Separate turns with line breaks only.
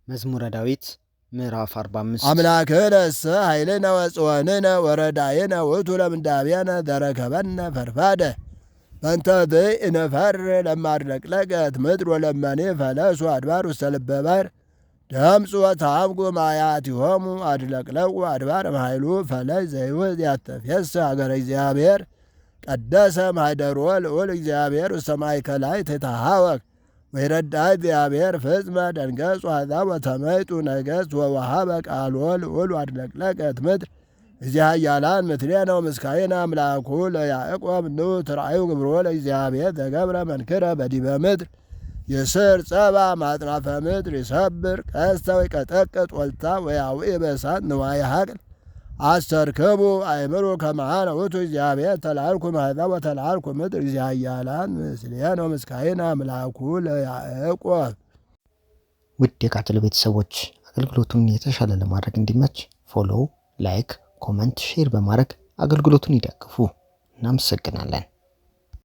መዝሙረ ዳዊት ምዕራፍ 45።
አምላክነሰ ኃይልነ ወጽወንነ ወረዳይነ ውእቱ ለምንዳቤነ ዘረከበነ ፈርፋደ። በእንተ ዘኢንፈርህ ለማድለቅለቀት ምድር ወለመኔ ፈለሱ አድባር ውስተ ልበ ባሕር። ደምፁ ወተሃብጉ ማያቲሆሙ አድለቅለቁ አድባር እምኃይሉ። ፈለግ ዘይውሕዝ ያተፌስሕ ሀገረ እግዚአብሔር። ቀደሰ ማኅደሮ ልዑል እግዚአብሔር ውስተ ማእከላይ ትትሃወክ። ወይረዳ እግዚአብሔር ፍጽመ። ደንገጹ አሕዛብ ወተመይጡ ነገሥት ወወሃበ ቃሎ ልዑል አድለቅለቀት ምድር። እግዚአ ኃያላን ምስሌነ ወምስካየነ አምላኩ ለያዕቆብ። ኑ ትርአዩ ግብሮ ለእግዚአብሔር ዘገብረ መንክረ በዲበ ምድር። ይስር ጸባ ማጥናፈ ምድር፣ ይሰብር ቀስተ ወይቀጠቅጥ ወልታ ወያውኢ በእሳት ንዋየ ሐቅል። አስተርክቡ አእምሩ ከመ አነ ውእቱ እግዚአብሔር። ተላልኩ እምአሕዛብ ወተላልኩ ምድር። እግዚአ ኃያላን ምስሌነ ወምስካየነ አምላኩ ለያዕቆብ።
ውድ የቃጭል ቤተሰቦች፣ አገልግሎቱን የተሻለ ለማድረግ እንዲመች follow፣ like፣ comment፣ share በማድረግ አገልግሎቱን ይደግፉ። እናመሰግናለን።